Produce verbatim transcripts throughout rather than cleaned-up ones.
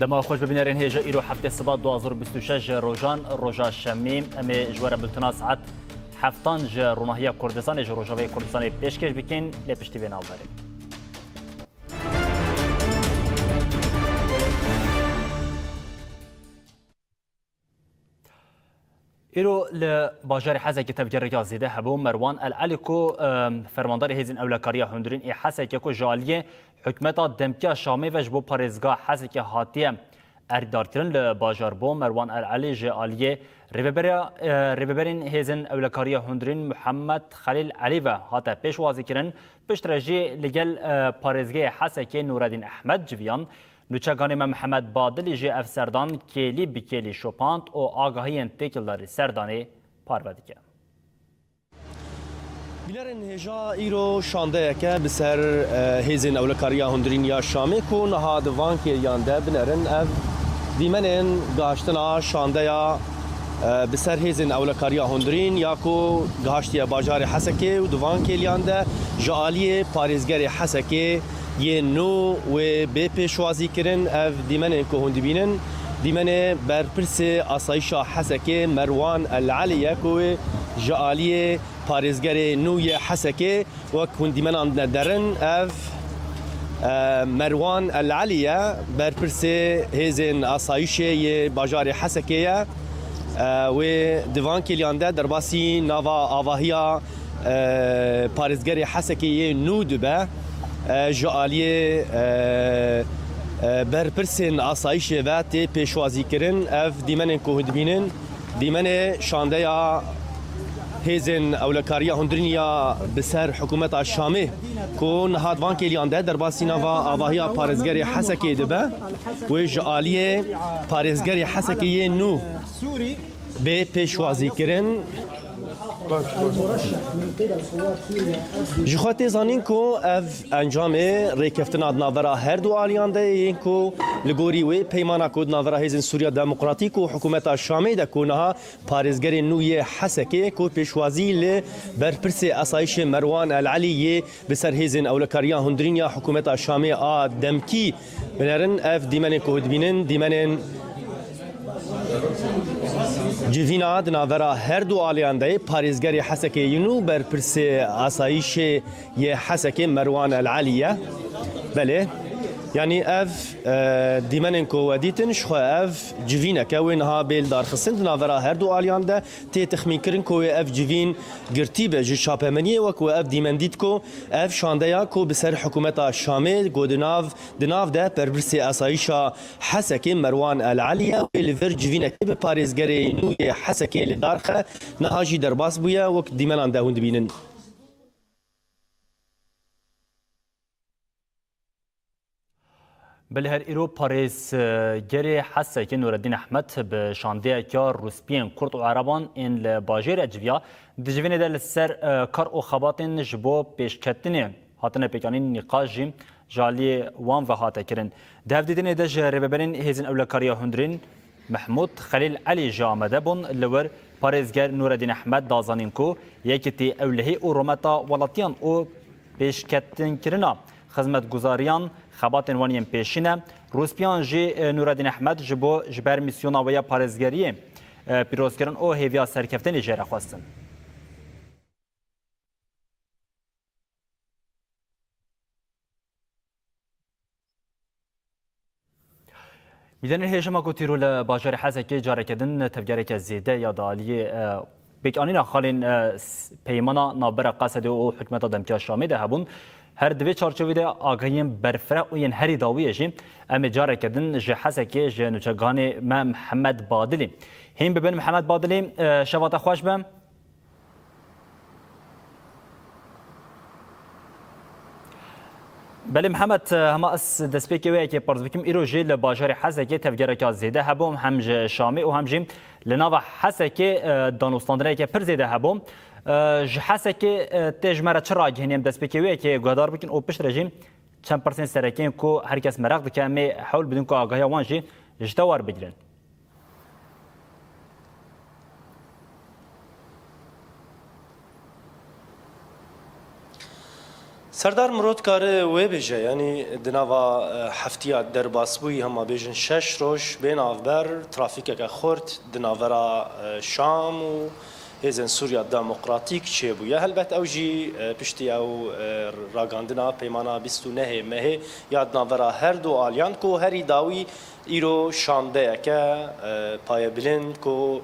Dema xweş bibînerên hêja îro heftê sibat du hazar û bîst û şeş ji rojan, roja şemî. Em ê ji we re bultena saet heftan ji ronahiya Kurdistanê, ji Rojavayê Kurdistanê pêşkêş bikin, lê piştî vê navberê. Îro li bajarê Hesekê tevgereke zêde hebû. Merwan El Elî ku, em, fermandarê Hêzên Ewlekariya Hundirîn ê Hesekê ku ji aliyê hikûmeta demkî ya Şamê ve ji bo parêzgeha Hesekê hatiye erkdarkirin li bajar bû. Merwan El Elî ji aliyê rêveberiya, e, rêveberên Hêzên Ewlekariya Hundirîn Muhammed Xelîl Elî ve hate pêşwazîkirin. Piştre jî li gel, e, parêzgehê Hesekê Nûredîn Ehmed civiyan. Nûçeganê me Mihemed Badilî jî ev serdan kêlî bi kêlî şopand û agahiyên têkildarî serdanê parve dike. Bînerên hêja îro şandeyeke bi ser, e, Hêzên Ewlekariya Hundirîn ya Şamê ku niha di van kêliyan de binerin ev dîmenên gaştina şandeya, e, bi ser Hêzên Ewlekariya Hundirîn ya ku gaştiye bajarê Hesekê û di van kêliyan de ji aliyê parêzgerê Hesekê yê nû wê bê pêşwazî kirin. Ev dîmenên ku hûn dibînin, dîmenê berpirsê asayişa Hesekê Merwan El Elî ye ku wê ji aliyê parêzgerê nû yê Hesekê, wek hûn dîmenan dine derin, ev, e, Merwan El Elî ye, berpirsê hêzên asayişê yê bajarê Hesekê ye. E, wê di van kêliyan de derbasî nava avahiya e, parêzgerê Hesekê yê nû dibe, e, ji aliyê, e, e, berpirsên asayişê ve tê pêşwazîkirin. Ev dîmenên ku hûn dibînin, dîmenê şandeya Hêzên Ewlekariya Hundirîn ya bi ser hikûmeta Şamê ku niha di van kêliyan de derbasî nava avahiya parêzgerê Hesekê dibe, wê ji aliyê parêzgerê Hesekê yê nû bê pêşwazîkirin. Ji xwe tê zanîn ku ev encamê rêkeftina di navbera her du aliyan de ye, yên ku li gorî wê peymana ku di navbera Hêzên Sûriya Demokratîk û Hikûmeta Şamê de ku niha parêzgerê nû yê Hesekê ku pêşwazî li berpirsê esayişê Merwan El Elî yê bi ser hêzên ewlekariya hundirîn ya hikûmeta Şamê a demkî binerin. Ev dîmenê ku dibînin, dîmenên civîna di navbera her du aliyan de yê, parêzgerê Hesekê yê nû, berpirsê asayîşê yê Hesekê Merwan El Elî ye. Belê, yanî ev, e, dîmenên ku we dîtin, ji xwe ev civîneke wê niha bê lidarxistin di navbera her du aliyan de. Tê texmînkirin ku wê ev civîn girtî be ji çapemeniyê, wek we ev dîmen dît ku ev şandeya ku bi ser hikûmeta Şamê ku di nav, di nav de berpirsê esayîşa Hesekê Merwan El Elî ye, wê li vir civînekê bi parêzgerê nû yê Hesekê li dar xe, niha jî derbas bûye, wek dîmenan de hûn dibînin. Belê her îro parêzgerê Hesekê Nureddin Ehmed bi şandeyeke Rûspiyên Kurd û Ereban ên li bajêr re civiya. Di civînê de li ser, e, kar û xebatên ji bo pêşketinê hatine pêkanîn nîqaş jî ji aliyê wan ve hate kirin. Di hevdîtinê de ji rêveberên Hêzên Ewlekariya Hundirîn Mehmûd Xelîl Elî jî amade bûn. Li wir parêzger Nûreddîn Ehmed da zanîn ku yekitî ewlehî û rûmeta welatiyan û pêşketinkirina xizmetguzariyan xebatên wan yên pêşîn e. Rûspiyan jî, e, Nûreddîn Ehmed ji bo ji ber mîsyona wê ya parêzgeriyê, e, pîrozkirin û hêviya serkeftinê jê re xwestin. Mîdanên hêja me ku tîro li bajarê Hesekê careke din tevgereke zêde ya di aliyê, e, pêkanîna xalên, e, s-, peymana navbera Qesedê û hikûmeta demkî ya Şamê de hebûn. Her di vê çarçovê de agahiyên berfireh û yên herî dawiyê jî em ê careke din ji Hesekê ji nûçeganê me Mihemed Badilî. Hîn bibin Mihemed Badilî, e, şeva te xweş be. Belê Mihemed, hema ez destpêkê wê yekê pirs bikim, îro jî li bajarê Hesekê tevgereke zêde hebû, hem ji Şamê û hem jî li nava Hesekê, e, danûstandineke pir zêde hebû. E, ji Hesekê, e, tê ji me re çi ragihînî, em destpêkê wê yekê guhdar bikin û piştre jî çend pirsên sereke yên ku her kes meraq dike, em ê hewl bidin ku agahiya wan jî ji te werbigirin. Serdar Mirot kare wê bêje, yanî di nava, e, heftiya derbasbûyî, hema bêjin şeş roj, bê navber trafîkeke xurt di navbera, e, Şam û Hêzên Sûriya Demokratîk çêbûye. Helbet ew jî, e, piştî ew, e, ragandina peymana bîst û nehê mehê ya di navbera her du aliyan ku herî dawî îro şandeyeke, e, payebilind ku,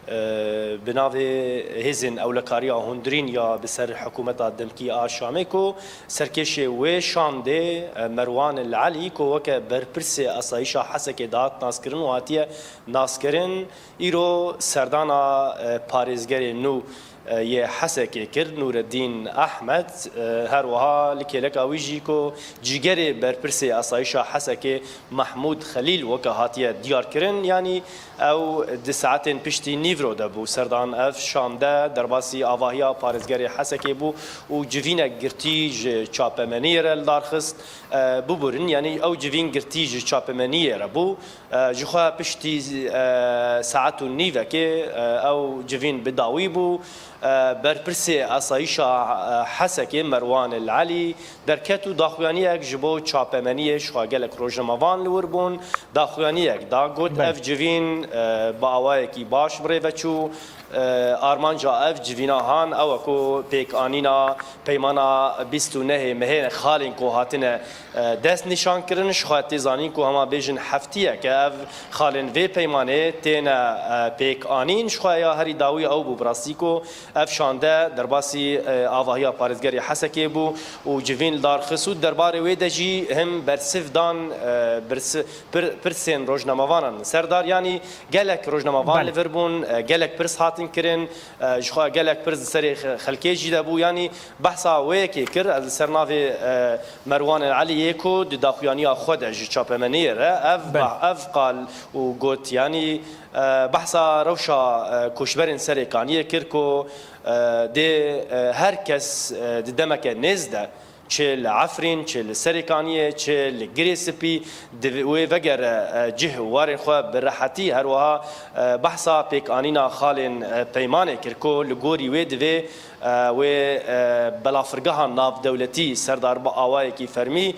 e, bi navê Hêzên Ewlekariya Hundirîn ya bi ser hikûmeta demkî a Şamê ku serkêşê wê şandê, e, Merwan El Elî ku weke berpirsê asayîşa Hesekê dihat naskirin û hatiye naskirin, îro serdana, e, parêzgerê nû, e, yê Hesekê kir, Nûreddîn Ehmed, e, her wiha li kêleka wî jî ku cîgerê berpirsê asayîşa Hesekê Mehmûd Xelîl weke hatiye diyarkirin, yanî ew di saetên piştî nîvro de bû. Serdan ev şande derbasî avahiya parêzgerê Hesekê bû û civînek girtî ji çapemeniyê re li dar xist. E, biburin, yanî ew civîn girtî ji çapemeniyê re bû. E, ji xwe piştî, e, saet û nîvekê, e, ew civîn bi dawî bû. E, berpirsê asayîşa, e, Hesekê Merwan El Elî derket û daxuyaniyek ji bo çapemeniyê, ji xwe gelek rojnamevan li wir bûn. Daxuyaniyek da, got, Belê. Ev civîn, e, bi awayekî baş bi rê ve çû. E, armanca ev civîna han ew e ku pêkanîna peymana bîst û nehê mehê xalên ku hatine, e, dest nîşan kirin, ji xwe tê zanîn ku hema bêjin heftiyeke ev xalên vê peymanê têne, e, pêk anîn. Ji xwe ya herî dawî ew bû bi rastî ku ev şande derbasî, e, avahiya parêzgerê Hesekê bû û civîn li dar xist û derbarê wê de jî him bersiv dan, e, birsi-, pir-, pirsên rojnamevanan. Serdar, yanî gelek rojnamevan Belê. Li vir bûn, e, gelek pirs hatin kirin, e, ji xwe gelek pirs di serê xe-, xelkê jî de bû. Yanî behsa wê yekê kir, ez li ser navê, e, Merwan El Eliyê ku di daxuyaniya xwe de ji çapemeniyê re ev Belê. Bah-, ev qal û got, yanî, e, behsa rewşa, e, koçberên Serêkaniyê kir ku, e, dê, e, her kes, e, di demeke nêz de çi li Efrîn, çi li Serêkaniyê, çi li Girê Spî, di wê vegere, e, cih û warên xwe bi rehetî. Her wiha, e, behsa pêkanîna xalên, e, peymanê kir ku li gorî wê divê, e, wê, e, belafirgeha navdewletî Serdar bi awayekî fermî, e,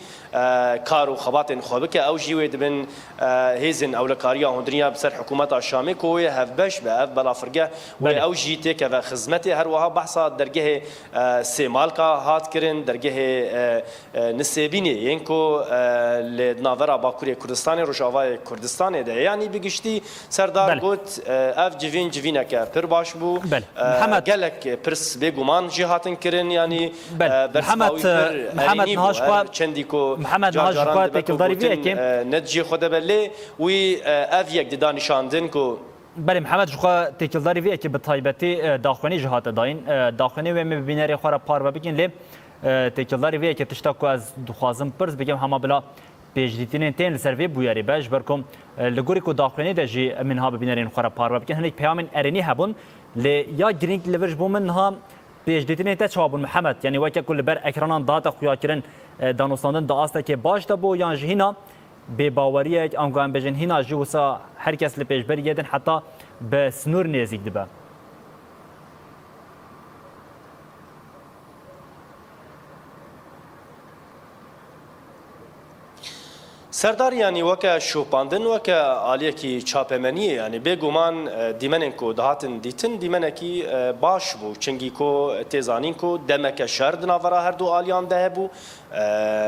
kar û xebatên xwe bike. Ew jî wê dibin, e, hêzên ewlekariya hundirîn ya bi ser hikûmeta Şamê ku wê hevbeş be. Ev belafirgeh wê Belê. Ew jî têkeve xizmetê. Her wiha behsa dergehê, e, Sêmalka hat kirin, dergehê, e, e, Nisêbînê yên ku, e, li navbera Bakurê Kurdistanê, Rojavayê Kurdistanê de ye. Yanî bi giştî Serdar Belê. Got, e, ev civîn civîneke pir baş bû. Belê. E, Mihemed. Gelek pirs bêguman jî hatin kirin, yanî, Belê. E, Mihemed, bersiva wî pir e, Mihemed erênî niha bû. Ji xwe, Her çendî ku Mihemed niha ji carcaran xwe dibe ku têkildarî vê gotin, yekê. E, ne cihê xwe de belê, wî, e, ev yek dida nîşandin ku Belê, Mihemed, ji xwe têkildarî vê yekê bi taybetî, e, daxuyanî jî hate dayîn. E, daxuyanî wê me bi bînerê xwe re parve bikin, lê, e, têkildarî vê yekê tişta ku ez dixwazim pirs bikim, hema bila pêşdîtinên tên li ser vê bûyerê be, ji ber ku, e, li gorî ku daxuyanî de jî min ha bi bînerên xwe re parve bikin, hinek peyamên erênî hebûn, lê ya girîng li vir ji bo min niha pêşdîtinên te çawa bûn, Mihemed? Yanî weke ku li ber ekranan dihate xuyakirin, e, danûstandin di astekê baş de bû, yan jî hîna bêbaweriyek, ango em bêjin hîna jî wisa her kes li pêşberî yê din heta bi sinûr nêzîk dibe. Serdar, yanî weke şopandin, weke aliyekî çapemeniyê, yanî bêguman, e, dîmenên ku dihatin dîtin, dîmenekî, e, baş bû. Çingî ku tê zanîn ku demeke şer di navbera her du aliyan de hebû. E,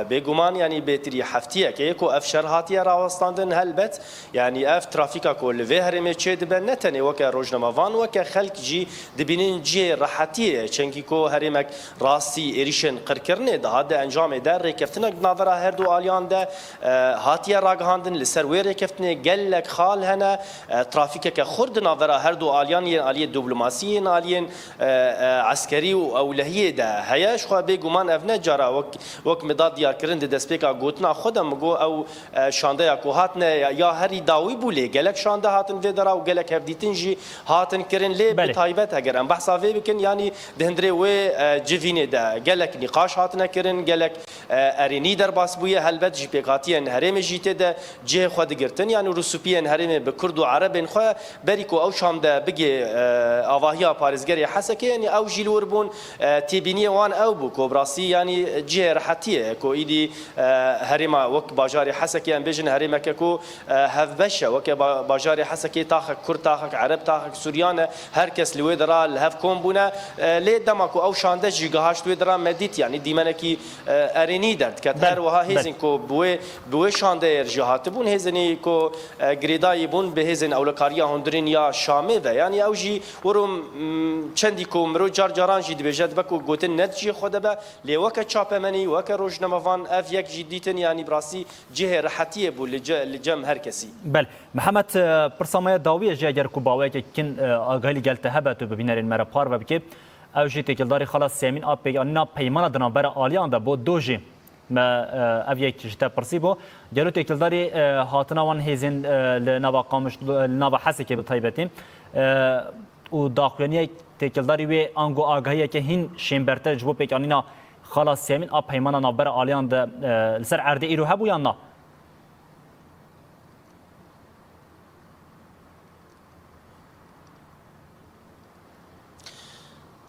bêguman, yanî bêtirî heftiyekê ku ev şer hatiye rawestandin, helbet, yanî ev trafîka ku li vê herêmê çêdibe, ne tenê weke rojnamevan, weke xelk jî dibînin cihê rehetiyê ye. Çengî ku herêmek rastî êrîşên qirkirinê dihat, di encamê de rêkeftinek di navbera her du aliyan de, e, hatiye ragihandin. Li ser wê rêkeftinê gelek xal hene, e, trafîkeke xurt di navbera her du aliyan yên aliyê diplomasî, yên aliyên, e, e, eskerî û ewlehiyê de heye. Ji xwe bêguman ev ne cara wek, wek min da diyarkirin di destpêka gotina xwe de min got ew, e, şandeya ku hatine ya, ya herî dawî bû, lê gelek şande hatin vê dera û gelek hevdîtin jî hatin kirin. Lê bi Belê. Taybet heger em behsa vê bikin, yanî di hundirê wê, e, civînê de gelek nîqaş hatine kirin, gelek, e, erênî derbas bûye, helbet jî pêkhatiyên herêmê herêmê jî tê de cihê xwe digirtin. Yanî rûspiyên herêmê bi Kurd û Erebên xwe berî ku ew şande bigê, e, avahiya parêzgerê Hesekê, yanî ew jî li wir bûn, e, têbîniyê wan ew bû ku bi rastî yanî cihê rehetiyê ye ku îdî, e, herêma wek bajarê Hesekê em bêjin herêmeke ku, e, hevbeş e. Weke ba-, bajarê Hesekê taxek Kurd, taxek Ereb, taxek Suryan e. Her kes li wê dera li hev kom bûne. E, lê dema ku ew şande jî gihişt wê dera me dît, yanî dîmenekî, e, erênî derdiket. Belê, Her wiha belê. hêzên ku bi wê, bi wê şandeyê re jî hatibûn, hêzên ku, e, girêdayî bûn bi hêzên ewlekariya hundirîn ya Şamê ve. Yanî ew jî wiro, m, çendî ku mirov car caran jî dibêje, dibe ku gotin ne di cihê xwe de be, lê weke çapemenî, weke rojnamevan ev yek jî dîtin, yanî bi rastî cihê rehetiyê bû li ce-, li cem her kesî. Belê. Mihemed, e, pirsa me ya dawî ye jî, eger ku bi awayeke kin, e, agahî li gel te hebe, tu bi bînerên me re parve bikî. Ew jî têkildarî xala sêyemîn a pêkanîna peymana di navbera aliyan de bû, do jî me, e, ev yek ji te pirsî bû. Gelo têkildarî, e, hatina wan hêzên, e, li nava Qamişlo, li nava Hesekê bi taybetî, e, û daxuyaniyek têkildarî wê ango agahiyeke hîn şênbertir ji bo pêkanîna xala sêyemîn a peymana navbera aliyan de, e, li ser erdê îro hebû yan na?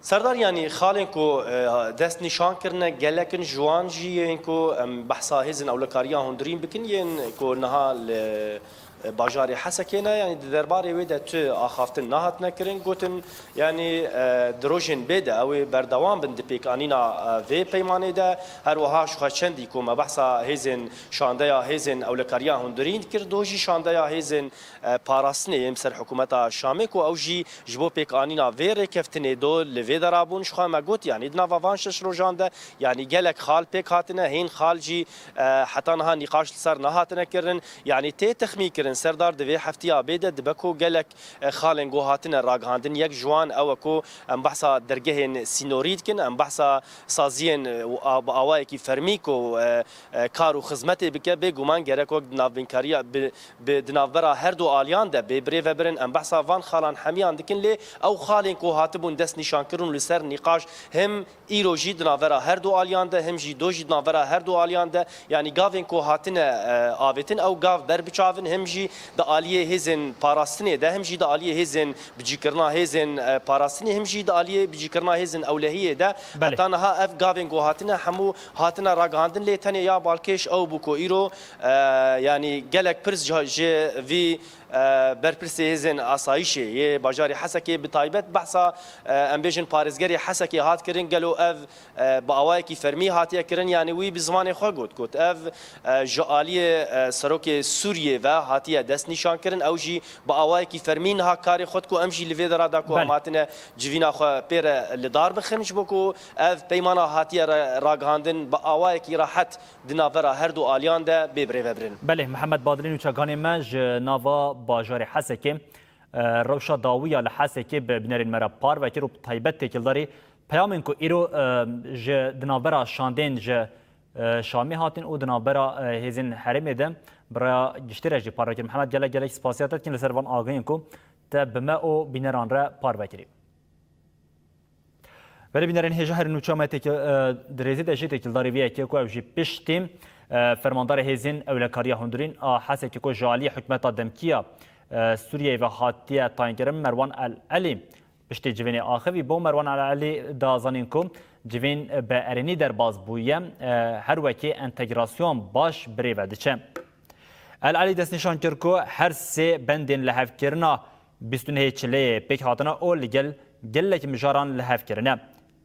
Serdar, yanî xalên ku, e, dest nîşan kirine gelek in, ji wan jî yên ku em behsa hêzên ewlekariya hundirîn bikin, yên ku niha li, e, bajarê Hesekê ne, yanî di derbarê wê de tu axaftin nehatine kirin, gotin, yanî, e, di rojên bê de ew ê berdewam bin di pêkanîna, e, vê peymanê de. Her wiha ji xwe çendî ku me behsa hêzên şandeya hêzên ewlekariya hundirîn kir, do jî şandeya hêzên, e, parastinê yên ser hikûmeta Şamê ku ew jî ji bo pêkanîna vê rêkeftinê do li vê dera bûn. Ji xwe me got, yanî di nava van şeş rojan de, yanî gelek xal pêk hatine, hîn xal jî, e, heta niha nîqaş li ser nehatine kirin. Yanî tê texmîn kirin, Serdar, di vê heftiya bê de dibe ku gelek, e, xalên ku hatine ragihandin. Yek ji wan ew e ku em behsa dergehên sînorî dikin, em behsa saziyên, e, û a-, bi awayekî fermî ku, e, e, kar û xizmetê bike, bêguman gerek wek di navbînkariya bi, bi, di navbera her du aliyan de bê birêvebirin. Em behsa van xalan hemiyan dikin, lê ew xalên ku hatibûn dest nîşankirin û li ser nîqaş him îro jî di navbera her du aliyan de, him jî do jî di navbera her du aliyan de, yanî gavên ku hatine, e, avêtin, ew gav ber biçav in, him jî di aliyê hêzên parastinê de, him jî di aliyê hêzên bicîkirina hêzên, e, parastinê, him jî di aliyê bicîkirina hêzên ewlehiyê de. Belê. Heta niha ev gavên ku hatine hemû hatine ragihandin, lê tenê ya balkêş ew bû ku îro, e, yanî gelek pirs ji, ji vî, e, berpirsê hêzên asayîşê yê bajarê Hesekê bi taybet behsa, e, em bêjin parêzgerê Hesekê hat kirin, gelo ev, e, bi awayekî fermî hatiye kirin, yanî wî bi zimanê xwe got, got ev, e, ji aliyê, e, serokê Sûriyê ve hatiye dest nîşan kirin, ew jî bi awayekî fermî niha karê xwe diko, em jî li vê dera da ku Belê. em hatine civîna xwe pê re li dar bixin, ji bo ku ev peymana hatiye re ragihandin bi awayekî rehet di navbera her du aliyan de bê birêvebirin. Belê, Mihemed Badilî nûçeganê me ji nava bajarê Hesekê, e, rewşa dawî ya li Hesekê bi bînerên me re parve kir û bi taybet têkildarî peyamên ku îro, e, ji di navbera şandên ji, e, Şamê hatin û di navbera, e, hêzên herêmê de bi raya giştî re jî parve kir. Mihemed, gelek gelek spasiya te dikin li ser van agahiyên ku te bi me û bîneran re parve kirî. Belê bînerên hêja, her nûçeya me têkil, e, di rêzê de jî têkildarî vê yekê ku ew jî piştî, e, fermandarê hêzên ewlekariya hundirîn a Hesekê ku ji aliyê hikûmeta demkî ya, e, Sûriyeyê ve hatiye tayînkirin, Merwan El Elî piştî civînê axivî bû. Merwan El Elî da zanîn ku civîn bi erênî derbas bûye, e, her wekî entegrasyon baş birêve diçe. El Elî destnîşan kir ku her sê bendên lihevkirina bîst û nehê çileyê pêk hatine û li gel gelek mijaran li hev kirine.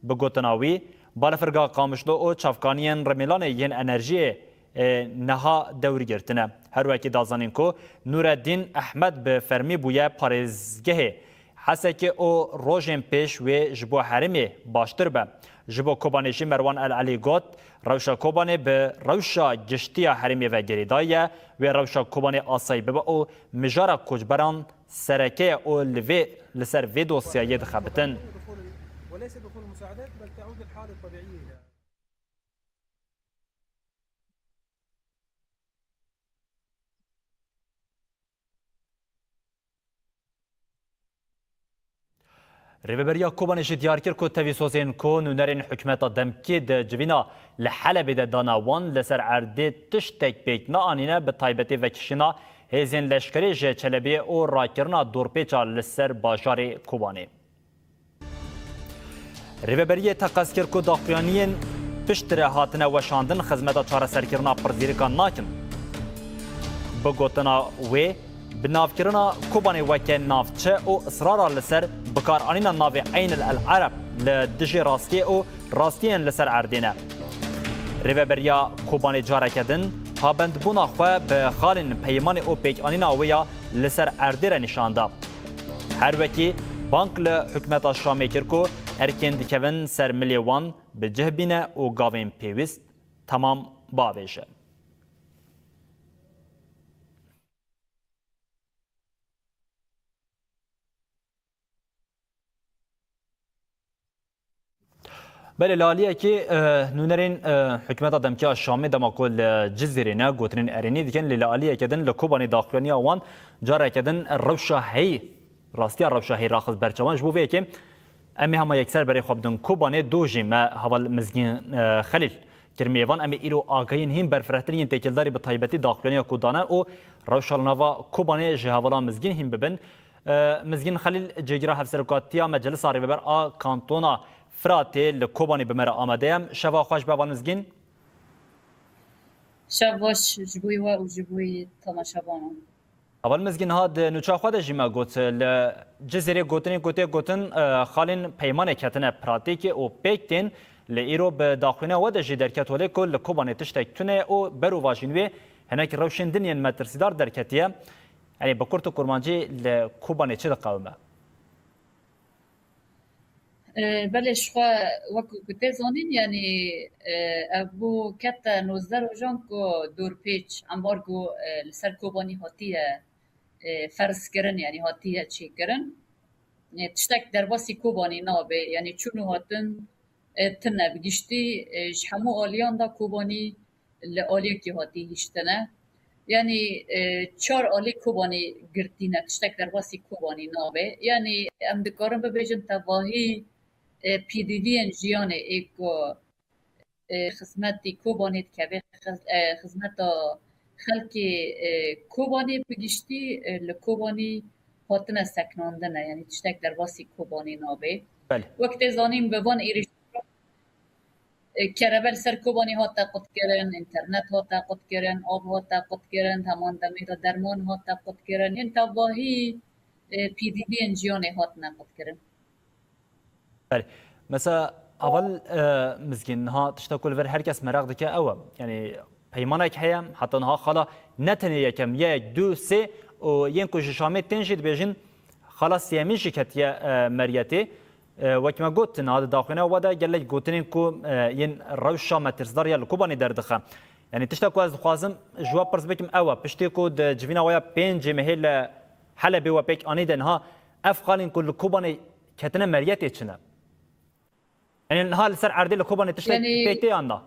Bi gotina wî, balafirga Qamişlo û çavkaniyên Rimêlanê yên enerjiyê, e, niha dewr girtine. Her wekî da zanîn ku Nûreddîn Ehmed bi fermî bûye parêzgehê Hesekê û rojên pêş wê ji bo herêmê baştir be. Ji bo Kobanê jî Merwan El Elî got, rewşa Kobanê bi rewşa giştî ya herêmê ve girêdayî ye. Wê rewşa Kobanê asayî bibe û mijara koçberan sereke ye û li vê, li ser vê dosyayê dixebitin. Rêveberiya Kobanê jî diyar kir ku tevî sozên ku nûnerên hikûmeta demkî di civîna li Helebê de dana wan li ser erdê tiştek pêk neanîne, bi taybetî vekişîna hêzên leşkerî ji Çelebiyê û rakirina dorpêça li ser bajarê Kobanê. Rêveberiyê teqez kir ku daxuyaniyên piştre hatine weşandin xizmeta çareserkirina pirsgirêkan nakin. Bi gotina wê, binavkirina Kobanê weke navçe û israra li ser bikaranîna navê Eyn el Ereb li dijî rastiyê û rastiyên li ser erdê ne. Rêveberiya Kobanê careke din pabendbûna xwe bi xalên peymanê û pêkanîna wê ya li ser erdê re nîşan da. Her wekî bang li hikûmeta Şamê kir ku erkên dikevin ser milê wan bi cih bîne û gavên pêwîst temam biavêje. Belê, li aliyekê, e, nûnerên, e, hikûmeta demkî ya Şamê dema ku li Cizîrê ne gotinên erênî dikin, lê li aliyeke din li Kobanê daxuyaniya wan careke din rewşa heyî, rastiya rewşa heyî raxist ber çavan. Ji bo vê yekê em ê hema yekser berê xwe bidin Kobanê. Do jî me heval Mizgîn, e, Xelîl kir mêvan. Em ê îro agahiyên hîn berfirehtir yên têkildarî bi taybetî daxuyaniya ku dane û rewşa li nava Kobanê ji hevala Mizgîn hîn bibin. E, Mizgîn Xelîl, cêgira hevserokatiya Meclisa Rêveber a Kantona Firatê li Kobanê bi me re amade ye. Şeva xweş be, heval Mizgîn. Şev baş ji bo we û ji bo temaşevanan. Heval Mizgîn, ha di nûça xwe de jî me got, li Cizîrê gotinên ku tê gotin, e, xalên peymanê ketine pratîkê û pêk tên, li îro bi daxuyaniya we de jî derket holê ku li Kobanê tiştek tune ye û berovajîn wê hinek rewşên din yên metirsîdar derketiye. Yanî bi kurt û kurmancî li Kobanê çi diqewime? E, belê, ji xwe wek ku tê zanîn, yanî, e, ev bû kete nozdeh rojan ku dorpêç, ambargo, e, li ser Kobanî hatiye, e, ferzkirin, yanî hatiye çêkirin. E, tiştek derbasî Kobanî nabe, yanî çûn û hatin, e, tune bi giştî, e, ji hemû aliyan de Kobanî li aliyekî hatî hiştine. Yanî, e, çar alî Kobanî girtî ne, tiştek derbasî Kobanî nabe. Yanî em dikarin bibêjin tevahî, e, pêdiviyên jiyanê ê ku, e, xizmetî Kobanê dikeve, xiz-, e, xizmeta xelkê, e, Kobanê bi giştî, e, li Kobanî hatine seknandine. Yanî tiştek derbasî Kobanî nabe. Belê. Wek tê zanîn bi van êrîş E, kerebe li ser Kobanê hate qutkirin, înternet hate qutkirin, av hate qutkirin, heman demê de derman hate qutkirin. Yên tevahî, e, pêdiviyên jiyanê hatine qutkirin. Belê. Mesela, heval, e, Mizgîn, niha tişta ku li vir her kes meraq dike ew e. Yanî peymanek heye, heta niha xala ne tenê yekem, yek, du, sê û yên ku ji Şamê tên jî dibêjin, xala sêyemîn jî ketiye, e, meriyetê. E, wek me got, niha di daxuyaniya we de gelek gotinên ku, e, yên rewşa metirsdar ya li Kobanê derdixe. Yanî tişta ku ez dixwazim ji we pirs bikim ew e, piştî ku di civîna we ya pêncê mehê li Helebê we pêk anî de niha ev xalên ku li Kobanê ketine meriyetê çi ne? Yanî niha li ser erdê li Kobanê tiştek Yanî pêk tê yan na?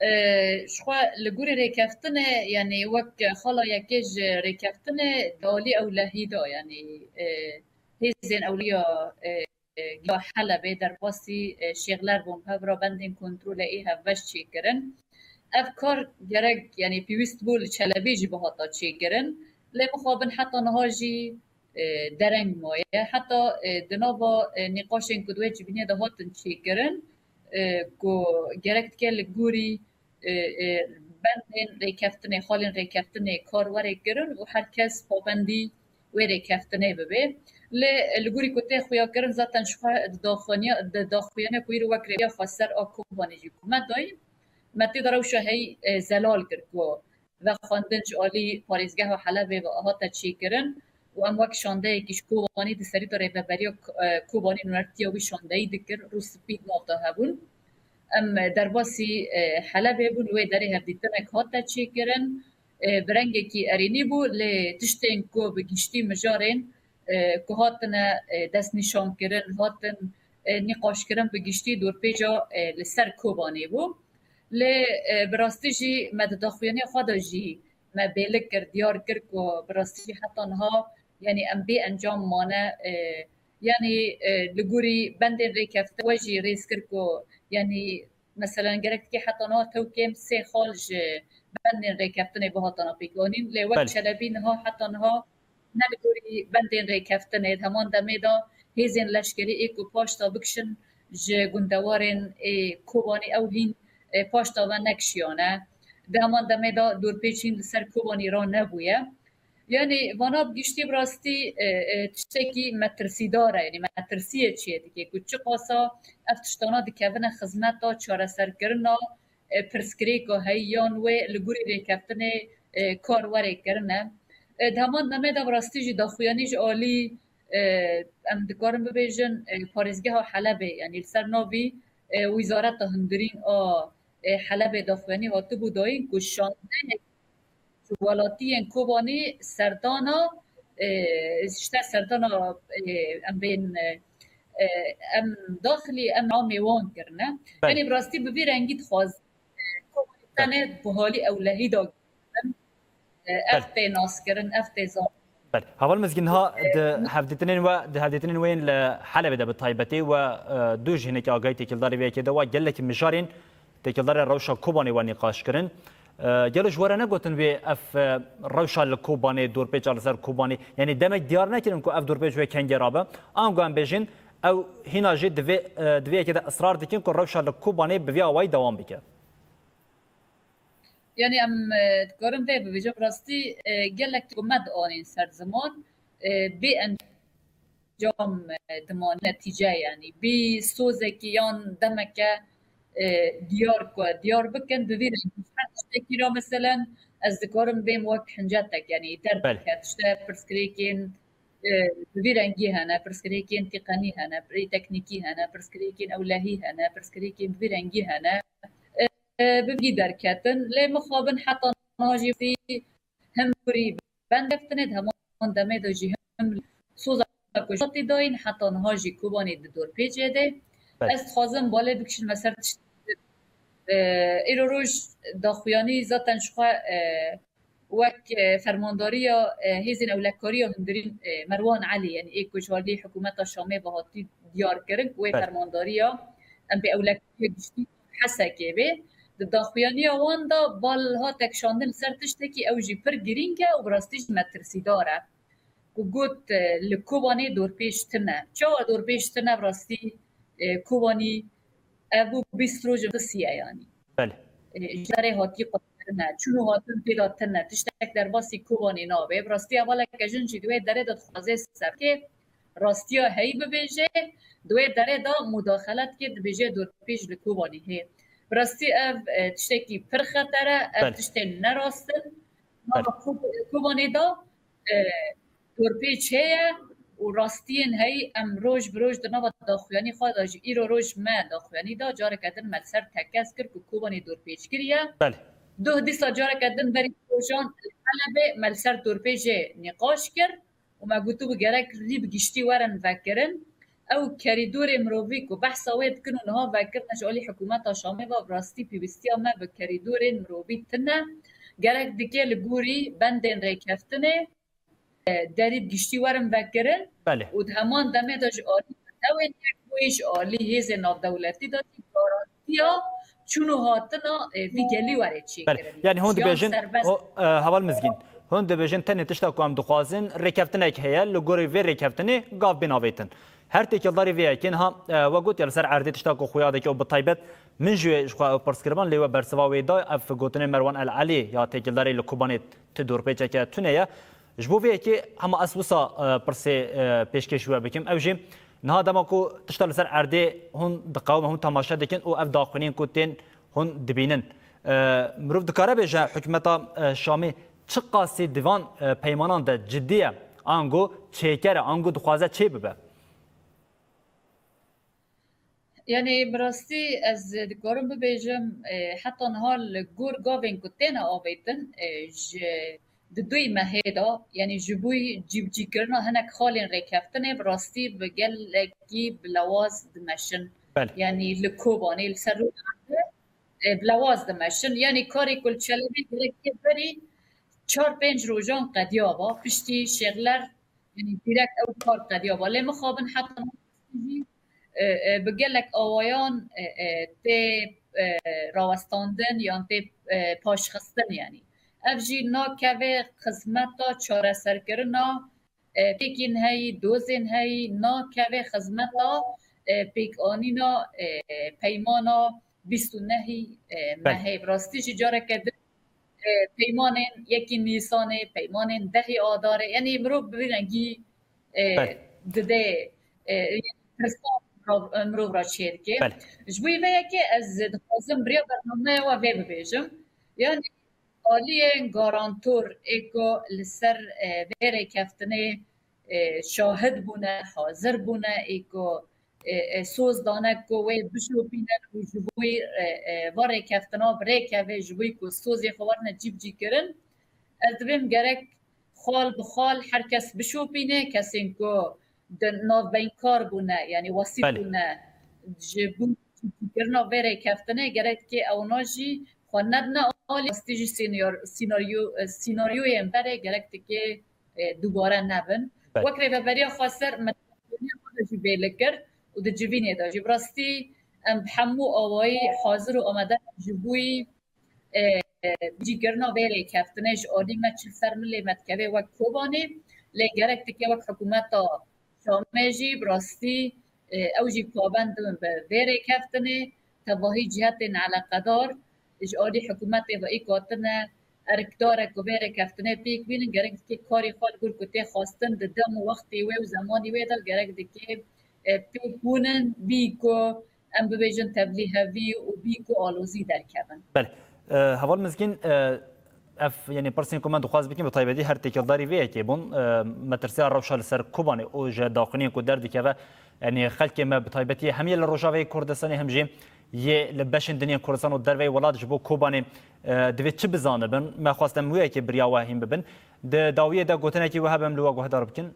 E, ji xwe li gorî rêkeftinê, yanî wek xala yekê ji rêkeftinê di alî ewlehî de, yanî, e, hêzên ewliya, e, ya Helebê derbasî, e, şêxler bûn, hev re bendên kontrolê ê hevbeş çêkirin. Ev kar gerek, yanî pêwîst bû li Çelebê jî bihata çêkirin. Lê mixabin heta niha jî e, dereng maye. Heta, e, di nava, e, nîqaşên ku di wê civînê de hatin çêkirin, e, ku gerek dike li gorî, e, e, bendên rêkeftinê, xalên rêkeftinê kar were kirin û her kes pabendî wê rêkeftinê bibe. Lê, e, li gorî ku tê xuyakirin, zaten ji xwe di daxuyaniya, di daxuyaniya ku îro wek rêya xweser a Kobanê jî ku me dayîn, me tê de rewşa heyî, e, zelal kir ku vexwendin ji alî parêzgeha Helebê ve hate çêkirin û em wek şandeyekî ji Kobanî di serî de rêveberiya K-, e, Kobanî nûnertiya wî şandeyî dikir, rûspî di nav de hebûn. Em, e, derbasî, e, Helebê bûn, wê derê hevdîtinek hate çêkirin. E, bi rengekî erênî bû, lê tiştên ku bi giştî mijarên, e, ku hatine, e, destnîşankirin, hatin, e, nîqaşkirin bi giştî dorpêca, e, li ser Kobanê bû. Lê, e, bi rastî jî me di daxuyaniya xwe de jî me bêlik kir, diyar kir ku bi rastî jî heta niha Yanî em bê encam mane, e, yanî, e, li gorî bendên rêkeftin we jî rêz kir ku, yanî, meselen, gerek dikê heta niha tewkêm sê xal ji bendên rêkeftinê bihatana pêkanîn. Lê wek Belê. Çelebî niha, heta niha ne li gorî bendên rêkeftinê, di heman demê de hêzên leşkerî ê ku paşta bikişin ji gundewarên ê Kobanî, ew hîn, e, paşta ve nekişiyane. Di heman demê de dorpêç hîn li ser Kobanî ra nebûye. Yanî vana bi giştî bi rastî, e, e, tiştekî metirsîdar e, yanî metirsiyê çê dike ku çiqasa ev tiştana dikevine xizmeta çareserkirina, e, pirsgirêka heyî yan wê li gorî rêkeftinê, e, kar werê kirine. E, di heman demê de bi rastî jî daxuyanî ji alî, e, em dikarin bibêjin, e, parêzgeha Helebê, yanî li ser navî, e, Wîzareta Hundirîn a, e, Helebê daxuyanî hatibû dayîn ku şazdeh ji welatiyên Kobanî serdana, e, işte serdana, e, em bên, e, e, em daxilî em a mêwan kirine. Belê. Yanî bi rastî bi vî rengî dixwaz, e, Kobanî Belê. Tenê bi halî ewlehî de girin. E, ev Belê. Tê naskirin, ev tê zan. Belê. Heval Mizgîn, ha E, di hevdîtinên we, di hevdîtinên we yên li Helebê de bi taybetî we, e, du ji hinekî agahî têkildarî vê yekê de we gelekî mijarên têkildarê rewşa Kobanê we nîqaş kirin. E, gelo ji we re negotin wê ev, e, rewşa li Kobanê, dorpêça li ser Kobanê, yanî demek diyar nekirin ku ev dorpêç wê kengê rabe? Ango em bêjin, ew hîna jî divê, e, di vê yekê de israr dikin ku rewşa li Kobanê bi vî awayî dewam bike? Yanî em, e, dikarin vê bibêjin, rastî, e, gelek ku me dianîn ser ziman, e, bê encam, e, diman netîce, yanî bî sozekî yan demeke, e, diyar ku diyar bikin, bi vî rengî her tiştekî ra, meselen, ez dikarim bêm wek hincetek, yanî Belê. Derdiket, işte pirsgirêkên, e, bi vî rengî hene, pirsgirêkên tîqenî hene, teknîkî hene, pirsgirêkên ewlehî hene, pirsgirêkên bi vî rengî hene. E, e, bi vî derketin. Lê mixabin heta niha jî vî him kurî bend keftinê, di heman demê de jî him soza ku jatî dayîn, heta niha jî Kobanê di dorpêçê de. Belê. Ez dixwazim balê bikişin me ser tişt. E, îro roj daxuyanî zaten ji xwe, e, wek, e, fermandariya, e, hêzên ewlekariya hundirîn, e, Merwan Elî, yanî ê ku ji alî hikûmeta Şamê ve hatî diyar kirin, wê Belê. Fermandariya em bê ewlekariya giştî Hesekê bê. Di daxuyaniya wan de bal hate kişandin li ser tiştekî ew jî pir girîng e û bi rastî jî metirsîdar e. Ku got, e, li Kobanê dorpêç tune. Çawa dorpêç tune bi rastî, e, Kobanî ev bû bîst roj û bisiye yanî. Belê. E, ji derê hatî qutkirine. Çûn û hatin tê de tune. Tiştek derbasî Kobanê nabe. Bi rastî hevaleke jin jî di wê derê de dixwaze sebkê rastiya heyî bibêje. Di wê derê de mudaxelet kê dibêje dorpêç li Kobanê hê. Bi rastî ev, e, tiştekî pir xeter e. Ev Belê. Tiştên nerast in. Nava Belê. Ko-, Kobanê de, e, dorpêç heye û rastiyên heyî em roj bi roj di nava daxuyanî xwe de jî îro roj me daxuyanî da, careke din me li ser tekez kir ku Kobanê dorpêç kiriye. Belê. Duh dîsa careke din berî rojan li Helebê me li ser dorpêjê nîqaş kir û me gotibû gerek rî bi giştî werin vekirin. Ew kerîdorê mirovî ku behsa wê dikin û niha vekirine ji alî hikûmeta Şamê ve, bi rastî pêwîstiya me bi kerîdorên mirovî tune. Gerek dike li gorî bendên rêkeftinê, e, derî bi giştî werin vekirin Belê. Û di heman demê de ji alî netewên yekbûyî, ji alî hêzên navdewletî de jî garantiya çûn û hatina, e, vî gelî were Belê. Çêkirin. Yanî hûn Jiyan dibêjin, serbest. Ho-, e, Heval Mizgîn, hûn dibêjin tenê tişta ku em dixwazin rêkeftinek heye, li gorî vê rêkeftinê gav bên avêtin. Her têkildarî vê yekê niha, e, we got ya li ser erdê tişta ku xuya dike û bi taybet min jî wê ji xwe ew pirs kiriban, lê we bersiva wê da, ev gotinê Merwan El Elî ya têkildarê li Kobanê ti dorpêçeke tune ye. Ji bo vê yekê hema ez wisa, e, pirsê, e, pêşkêş we bikim. Ew jî niha dema ku tişta li ser erdê hûn diqewime, hûn temaşe dikin û ev daxuyaniyên ku tên hûn dibînin. E, mirov dikare bêje hikûmeta, e, Şamê çiqasî di van, e, peymanan de cidî ye, ango çêker e, ango dixwaze çê bibe? Yanî bi rastî ez dikarim bibêjim, e, heta niha li gor gavên ku têne avêtin, e, ji di duyî mehê de, yanî ji bo cîbicîkirina hinek xalên rêkeftinê bi rastî bi gelekî bi lewaz dimeşin. Belê. Yanî li Kobanê, li ser rû e, bi lewaz dimeşin. Yanî karê ku li Çelebê gerek tê berî çar pênc rojan qediyaba, piştî şêxler, Yanî direkt ew kar qediya ba. Lê mixabin heta jî, e, e, bi gelek awayan, e, e, tê, e, rawestandin yan tê, e, paşxistin yanî. Ev jî nakeve xizmeta çareserkirina, e, pêkên heyî, dozên heyî, nakeve xizmeta, e, pêkanîna, e, peymana bîst û nehî, e, Belê. mehê. Bi rastî jî careke din, e, peymanên yekî Nîsanê, peymanên dehî Adarê, yanî mirov bi vî rengî, e, Belê. dide, e, tirsan mirov, mirov re çêdike. Belê. Ji bo vê yekê ez dixwazim biriya bernameya we vê bibêjim. Yanî aliyên garantor ê ku li ser, e, vê rêkeftinê, e, şahid bûne, hazir bûne, ê ku, e, e, soz dane ku wê bişopînin û ji bo, e, e, va rêkeftina bi rê keve, ji bo ku sozê xwe werine cîbicîkirin. Ez dibêm gerek xal bi xal her kes bişopîne, kesên ku di navbeynkar bûne, yanî wesît Belê. bûne, ji bo cîbicîkirina vê rêkeftinê gerek dike ewna jî xwe nedine alî. Rastî jî sînyor-, sînaryo-, e, sînaryoyên berê gerek dike, e, dubare nebin. Belê. Wek Rêveberiya Xweser me jî bêle kir û di civînê de jî bi rastî em bi hemû awayî hazir û amade ji bo, e, cîkirina vê rêkeftinê ji alî me çil ser milê me dikeve wek Kobanê, lê gerek dike wek hikûmeta Şamê jî bi rastî, e, ew jî pabend bibin bi vê rêkeftinê, tevahî cihetên eleqedar ji alî hikûmetê ve îk hatine erkdarek ku vê rêkeftinê pêk bînin, gerek dike karê xwe li gor ku tê xwestin di dem û wextê wê û zemanî wê de gerek dike, e, pêk bûnin, bî ku em bibêjin tevlîhevî û bî ku alozî derkevin. Belê. E, Heval Mizgîn, e, ev, yanî pirsên ku me dixwaz bikin, bi taybetî her têkildarî vê yekê bûn. E, metirsiya rewşa li ser Kobanê û ji daxuyaniyên ku derdikeve, yanî xelkê me bi taybetî hem yê li Rojavayê Kurdistanê hem jî yê li beşên din yên Kurdistan û derveyî welat ji bo Kobanê, e, divê çi bizanibin? Me xwest em wê yekê biriya we hîn bibin. Di dawiyê de gotinekî we hebe em li we guhdar bikin.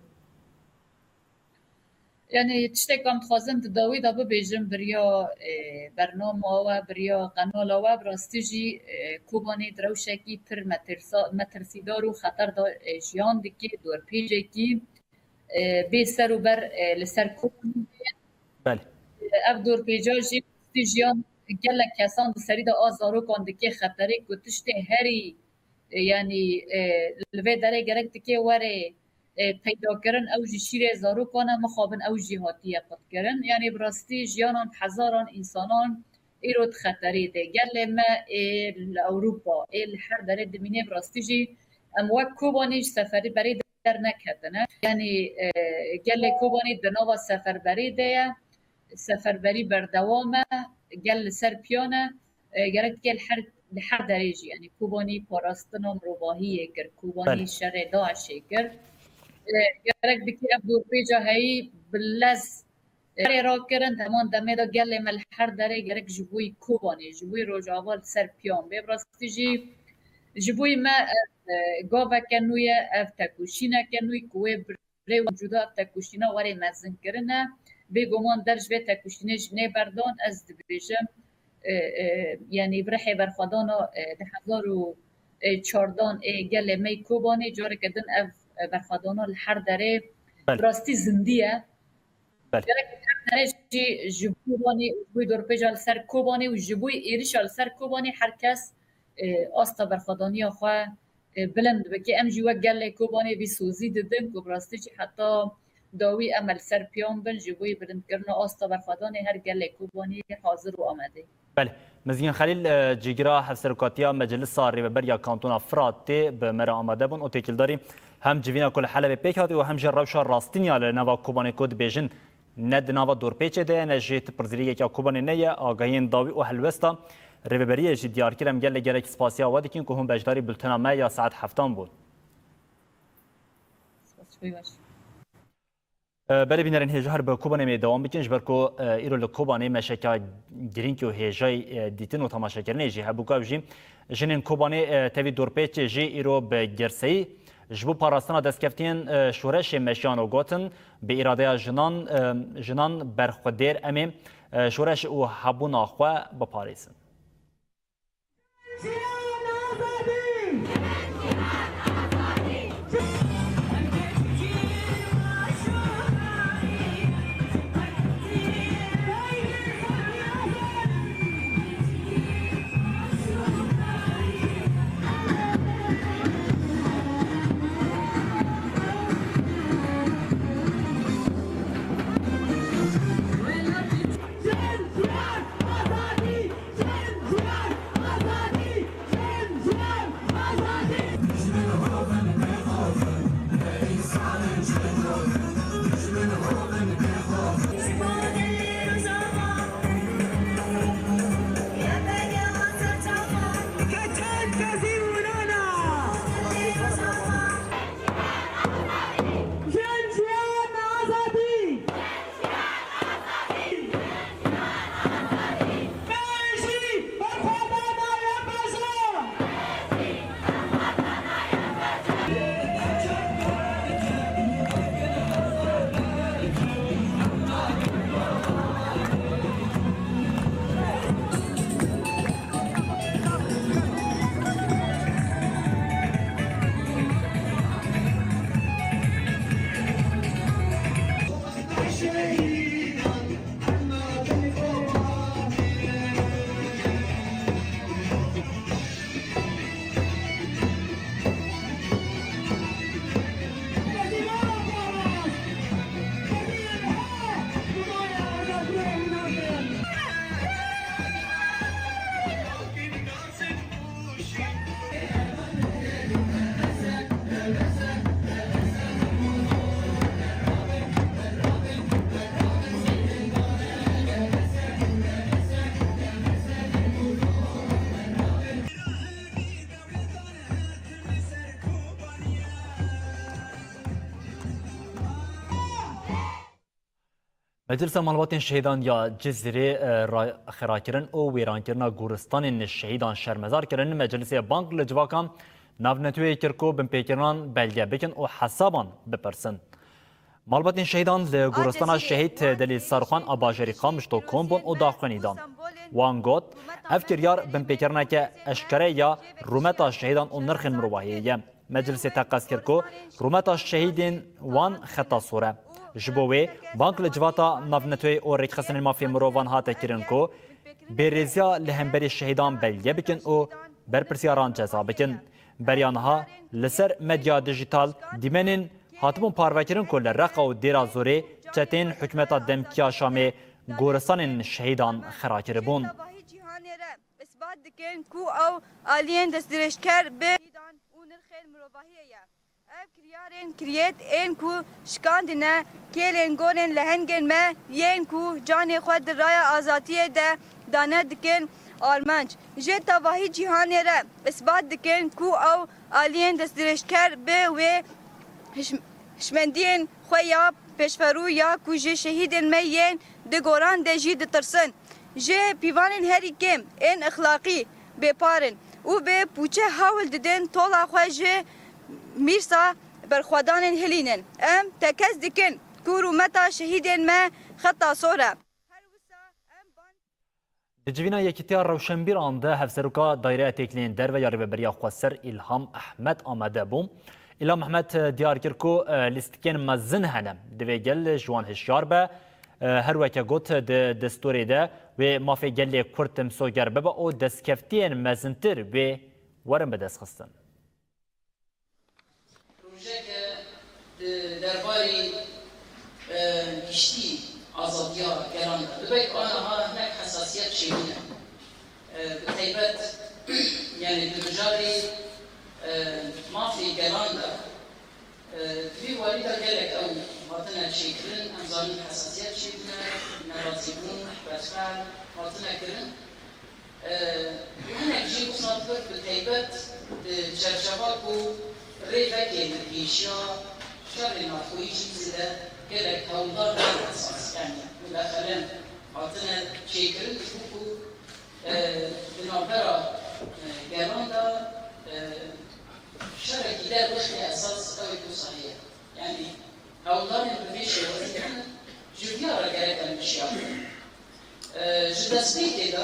Yanî tiştek em dixwazin di dawî de bibêjim, biriya, e, bernama we, biriya qenala we, bi rastî jî, e, Kobanê di rewşekî pir metirsa-, metirsîdar û xeter de, e, jiyan dike, dorpêcekî, e, bê ser û ber, e, li ser Kobanê heye. Belê. E, ev dorpêca jî bi rastî jiyan gelek kesan di serî de a zarokan dike xeterê ku tiştê herî, e, yanî, e, li vê derê gerek dike were, e, peydakirin, ew jî şîrê zarokan e, mixabin ew jî hatiye qutkirin. Yanî bi rastî jiyanan bi hezaran însanan îro di xeterê de. Gelê me ê li Ewropa, ê li her derê dimîne, bi rastî jî em wek Kobanê ji seferberî derneketine. Yanî, e, gelê Kobanê di nava seferberî de ye. Seferberî berdewam e, gel li ser piyan e. E, gerek dike li her, li her derê jî, yanî Kobanî parastina mirovahiyê kir, Kobanî Belê. şerê DAIŞê kir. E, gerek dike ev dorpêca heyî bi lez, e, berê rakirin, di heman demê de gelê me li her derê gerek ji bo Kobanê, ji bo Rojava li ser piyan bê. Bi rastî jî ji bo me, e, e, gaveke nû ye, ev tekoşîneke nû ye ku wê bi rê û cuda ev tekoşîna were mezinkirine. Bêguman der ji vê tekoşînê jî nêberdan, ez dibêjim, e, e, yanî bi rihê berxwedana, e, di hezar û çardan ê gelê me yê Kobanê careke din ev, e, berxwedana li her derê Belê. bi rastî zindî ye. Belê. Gerek her derê jî ji Kobanê û ji bo dorpêca li ser Kobanê û ji bo êrişa li ser Kobanê her kes, e, asta berxwedaniya xwe, e, bilind bike. Em jî wek gelê Kobanê vî sozî didin ku bi rastî jî heta dawî em li ser piyan bin ji bo bilindkirina asta berxwedanê her gelê Kobanê hazir û amade. Belê. Mizgîn Xelîl, e, cîgira hevserokatiya Meclisa Rêveberiya Kantona Firatê bi me re amade bûn û têkildarî hem civîna ku li Helebê pêk hatî û hem jî rewşa rastîn ya li nava Kobanê ku dibêjin ne di nava dorpêçê de ye, ne jî ti pirzirîkeke Kobanê ne ye, agahiyên dawî û helwesta Rêveberiyê jî diyar kir. Em gelek gelek spasiya we dikin ku hûn beşdarî bultena me ya saet heftan bûn. Spas, çok baş. E, belê bînerên hêja her bi Kobanê me dewam bikin, ji ber ku, e, îro li Kobanê meşeka girîng û hêjayî, e, dîtin û temaşekirinê jî hebû ku ev jî jinên Kobanê, e, tevî dorpêçê jî îro bi girseyî ji bo parastina destkeftiyên, e, şoreşê meşiyan û gotin, bi îradeya jinan, e, jinan berxwedêr em ê, e, şoreş û hebûna xwe biparêzin. Jiyan azadî! Meclisa Malbatên Şehîdan ya Cizîrê, e, ra-, xirakirin û wêrankirina goristanên şehîdan şermezar kirin. Meclisê bang li civaka navneteweyê kir ku binpêkirinan belge bikin û hesaban bipirsin. Malbatên şehîdan li goristana şehîd Delîl Sarxan a bajarê Qamişlo kom bûn û daxuyanî dan. Wan got, ev kiryar binpêkirineke eşkere ya rûmeta şehîdan û nirxên mirovahiyê ye. Meclisê teqez kir ku rûmeta şehîdên wan xeta sor e. Ji bo wê bang li civata navneteweyê û rêkxistinên mafê mirovan hate kirin ku bêrêziya li hemberî şehîdan belge bikin û berpirsiyaran ceza bikin. Beriya niha li ser medya dijîtal dîmenên hatibûn parvekirin ku li Reqa û Dêra Zorê çeteyên hikûmeta demkî ya Şamê goristanên şehîdan xira kiribûn. Îsbat dikin ku ew aliyên destdirêjker bi şehîdan û nirxên mirovahiyê ye. Ev kiryarên kiryêt ên ku şikandine kêlên gorên lehengên me yên ku canê xwe di raya azadiyê de dane dikin armanc. Ji tevahî cîhanê re îsbat dikin ku ew aliyên destdirêjker bi wê hiş-, hişmendiyên xwe ya pêşverû ya ku ji şehîdên me yên di goran de jî ditirsin. Ji pîvanên herî kêm ên exlaqî bêpar in û bi pûçe hewl didin tola xwe ji mîrsa berxwedanên hilînin. Em tekez dikin ku rûmeta şehîdên me xeta sor e. Her wisa em ban Di civîna Yekîtiya Rewşenbîran de Hevseroka Daîreya Têkiliyên Derve ya Rêveberiya Xweser Îlham Ehmed amade bû. Îlham Ehmed diyar kir ku, e, lîstikên mezin hene. Divê gel ji wan hişyar be. E, her weke got, di destûrê de wê mafê gelê Kurd misoger bibe û destkeftiyên mezintir wê werin bidestxistin. Projeke di derbarî, e, giştî azadiya gelan de dibe ku aniha hinek hesasiyet çêbûne. E, bi taybet, yani di mijarê, e, mafê gelan de, e, di vî warî de gelek ew hatine çêkirin, em zanin hesasiyet çêbûne, nerazîbûn, rebfehl hatine kirin. Hinek jî wisa dibir bi taybet di çerçeva ku rê vekê li pêşiya şerê navxweyî jî zêde gelek hewldar esas, yani mudaxelen hatine çêkirin, ji bo ku, e, di navbera, e, gelan de, e, şerekî der bixîne esas ew ê ku sahiye. Yani hewldanên bi vê şêwazî hene, ji viya re gerek em hişyar bin. E, ji destpêkê de,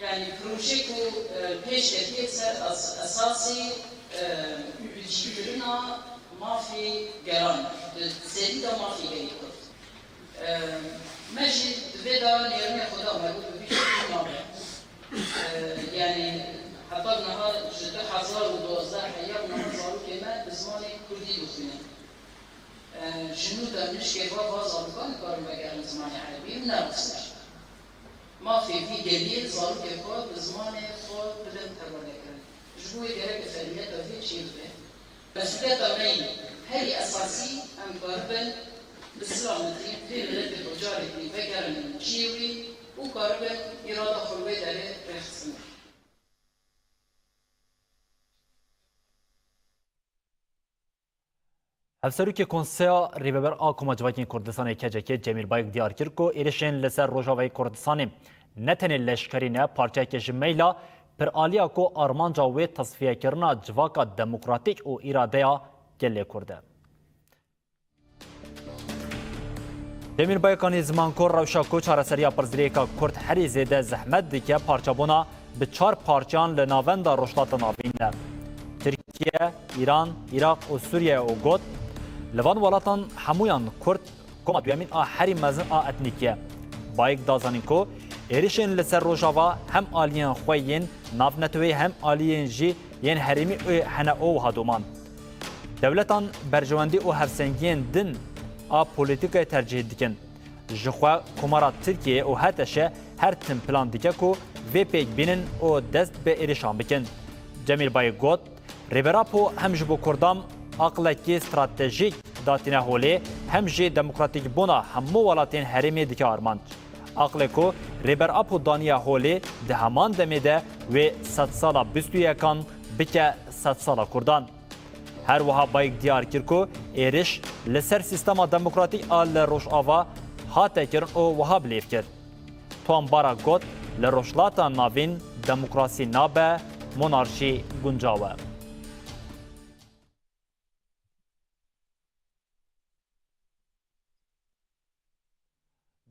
yani projê ku, e, pêş ketiye ser es-, esasî, e, bicîkirina mafê gelan, di serî de mafê gelê Kurd. E, me jî di vê de nêrînê xwe da, me got bi vî şeklî nabe. E, yani heta niha ji du hezar û duwazdeh heya niha zarokê me bi zimanê Kurdî dixwînin. E, ji nû de nişkê va, va zarokan dikarin vegerin zimanê erebî û ne rast e. Mafê vî geliyê zarokê xwe bi zimanê xwe bidin perwerdekirin. Ji bo wê gerek fermiyeta vê çêbibe. Mesûliyeta me yî herî esasî, em karibin bi silametî vê miletê bi careke din vegerînin cihê wî û karibin îrada xwe li wê derê rêxistin. Hevserokê Konseya Rêveber a Koma Civakên Kurdistanê, K C K, Cemîl Bayik diyar kir ku êrişên li ser Rojavayê Kurdistanê ne tenê leşkerî ne, parçeyeke ji meyla piraliya ku armanca wê tasfiyekirina civaka demokratîk û îradeya gelê Kurd e. Demîrbayik anî ziman ku rewşa ku çareseriya pirsgirêka Kurd herî zêde zehmet dike, parçebûna bi çar parçeyan li Navenda Rojhilata Navîn e. Tirkiye, Îran, Iraq û Sûriye û got, li van welatan hemûyan Kurd koma duyemîn a herî mezin a etnîkî ye. Bayik da zanîn ku êrişên li ser Rojava hem aliyên xwe yên navneteweyî hem aliyên jî yên herêmî ê hene û wiha doman. Dewletan berjewendî û hevsengiyên din a polîtîkayê tercîh dikin. Ji xwe Komara Tirkiyeyê û H T Ş her tim plan dike ku vê pêk bînin û dest bi êrişan bikin. Cemîl Bayik got, Rêber Apo hem ji bo Kurdan aqlekî stratejîk datîne holê, hem jî demokratîkbûna hemû welatên herêmê dike armanc. Aqlê ku Rêber Apo daniye holê di heman demê de wê sedsala bîst û yekan bike sedsala Kurdan. Her wiha Bayik diyar kir ku êriş li ser sîstema demokratîk a li Rojava hate kirin û wiha bilêv kir, Tom Barak got, li Rojhilata Navîn demokrasî nabe, monarşî guncaw e.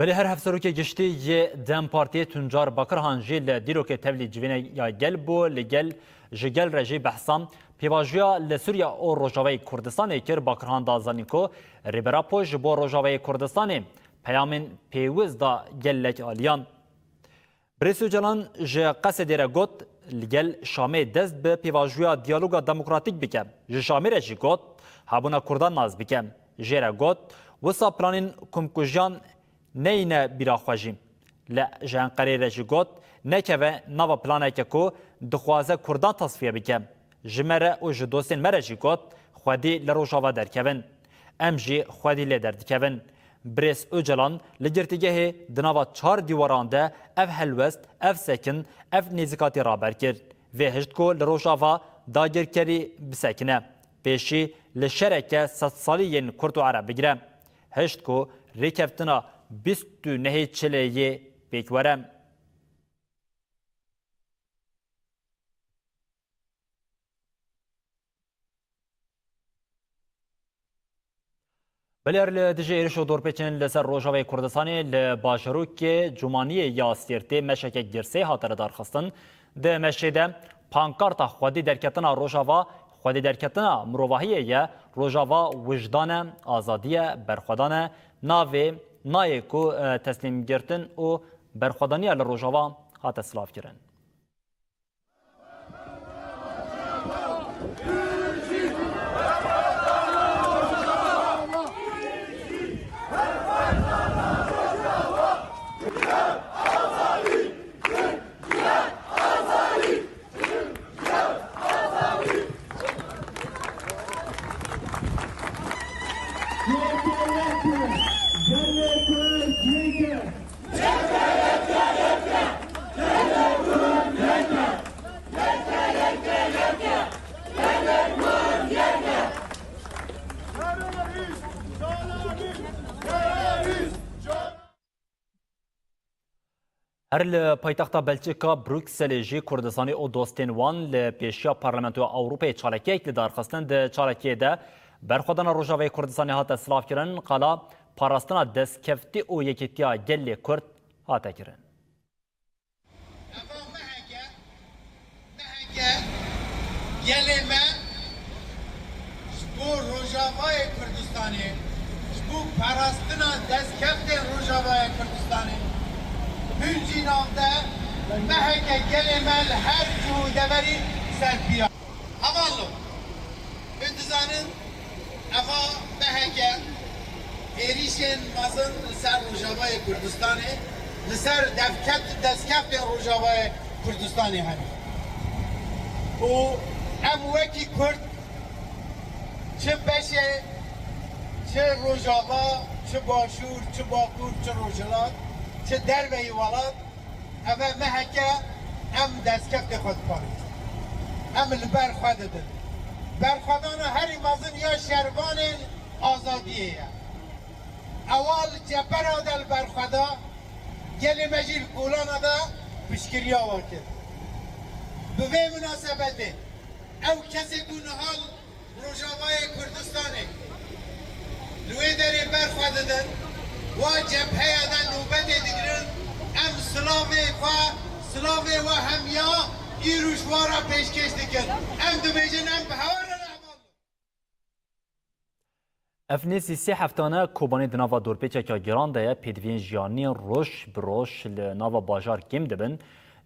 Belê her hevserokê giştî yê DEM Partiyê Tuncar Bakirhan jî li dîrokê tevlî civîneya gel bû, li gel ji gel re jî behsa pêvajoya li Sûriya û Rojavayê Kurdistanê kir. Bakirhan da zanîn ku Rêber Apo ji bo Rojavayê Kurdistanê peyamên pêwist da gelek aliyan. Birêz Ocalan ji Qesedê re got, li gel Şamê dest bi pêvajoya diyaloga demokratîk bike. Ji Şamê re jî got, hebûna Kurdan nas bike. Jê re got, wisa planên komkujiyan neyne bîra xwe jî. Li, ji Enqereyê re jî got, nekeve nava planeke ku dixwaze Kurdan tasfiye bike. Ji me re û ji dostên me re jî got, xwedî li Rojava derkevin. Em jî xwedî lê derdikevin. Birêz Ocalan li girtîgehê di nava çar dîwaran de ev helwest, ev sekin, ev nêzîkatî raber kir. Vê hişt ku li Rojava dagirkerî bisekine, pêşî li şereke sedsalî yên Kurd û Ereb bigire. Hişt ku rêkeftina bîst û nehê Çileyê pêk were. Belê li dijî êrîş û dorpêçên li ser Rojavayê Kurdistanê li bajarokê Cumaniyê ya Sêrtê meşeke girsê hate lidarxistin. Di meşê de pankarta xwedî derketina Rojava, xwedî derketina mirovahiyê ye, Rojava wijdan e, azadî ye, berxwedan e, navê nayê ku, e, teslîmgirtin û berxwedaniya li Rojava hate silavkirin. Her li paytexta Belçika Brukselê jî Kurdistanê û dostên wan li pêşiya Parlamentoya Ewropayê çalakiyek li dar xistin. Di çalakiyê de berxwedana Rojavayê Kurdistanê hate silavkirin, qala parastina destkeftî û yekîtiya gelê Kurd hate kirin. Eva meheke, meheke gelê me ji bo Rojavayê Kurdistanê, ji bo parastina destkeftên Rojavayê Kurdistanê, hincî navde meheke gelê me li her cih û deverî ser pîya. Hevalno, hûn dizanin, eva meheke êrîşên mezin li ser Rojavayê Kurdistanê, li ser devket, destkeftên Rojavayê Kurdistanê hene. Û em wekî Kurd çi beşê, çi Rojava, çi Başûr, çi Bakur, çi Rojhilat, çi derveyî welat, Eve meheke em destkeftê xwe diparêzin. Em li ber xwe didin. Berxwedana herî mezin ya şervanên azadiyê ye. Ewa li çepera de li ber xwe da, gelê me jî li kolana de piştgiriya wan kir. Bi vê minasebetê ew kesê ku niha li Rojavayê Kurdistanê li wê derê ber xwe didin, wa cebheya de nobetê digirin, em silavê xwe, silavê we hemiya îro ji wan re pêşkêş dikin. Em dibêjin, em bi hewa re rehbal bin. Ev nêzî sê heftan e Kobanê di nava dorpêçeke giran de ye, pêdiviyên jiyanî roj bi roj li nava bajar kêm dibin.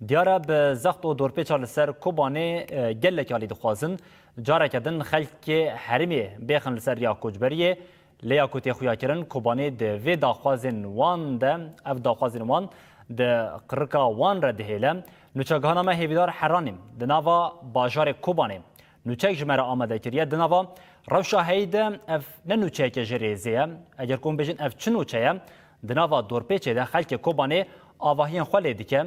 Diyar e, bi zext û dorpêça li ser Kobanê, e, gelek alî dixwazin. Careke din xelkê herêmê bêxin li ser riya koçberiyê, lê ya ku tê xuyakirin, Kobanê di vê daxwazên wan de, ev daxwazên wan di qirika wan re dihêle. Nûçegihana me Hêvîdar Heranî di nava bajarê Kobanê nûçek ji me re amade kiriye. Di nava rewşa heyî de ev ne nûçeyeke ji rêzê ye. Eger ku hûn bêjin ev çi nûçe ye, di nava dorpêçê de xelkê Kobanê avahiyên xwe lê dike.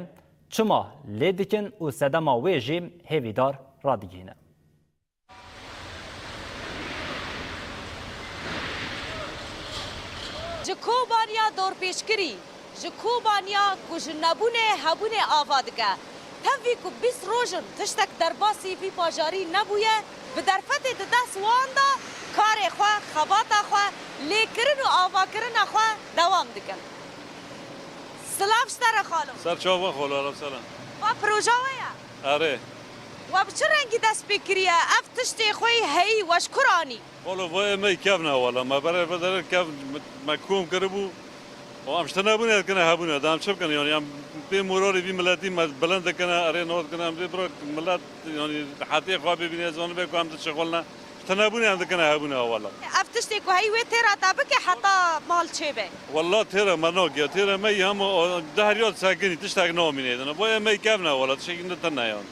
Çima lê dikin û sedema wê jî Hêvîdar radigihîne. Ji Kobaniya dorpêçkirî, ji Kobaniya ku ji nebûnê hebûnê ava dike. Tevî ku bîst roj in tiştek derbasî vî bajarî nebûye, bi derfetê di dest wan de karê xwe, xebata xwe, lêkirin û avakirina xwe dewam dikin. Silav ji te re xalo. Ser çava xalo, alev selam. Va proja we ye? Erê. We bi çi rengî dest pê kiriye? Ev tiştê xwe yî heyî we ji kur anî? Wala vayê me kevna wala. Me berê vedere kev, me, me kom kiribû. O em ji tine bûne dikine hebûne. Da em çi bikine? Yani em pê moralê vî miletî me bilind dikine, erê nod dikine. Em dê bira milet, yani hetê xwe bibîne, zanibe ku em dişixulne. Ji tine bûne em dikine hebûne wala. Ev tiştê ku heyî wê têra te bike heta mal çêbe. Wala têra me nagiya. Têra me yî hema o, dehriya sekinî tiştek namîne dine. Vayê me kevna wala. Tiştekî ne tine yani.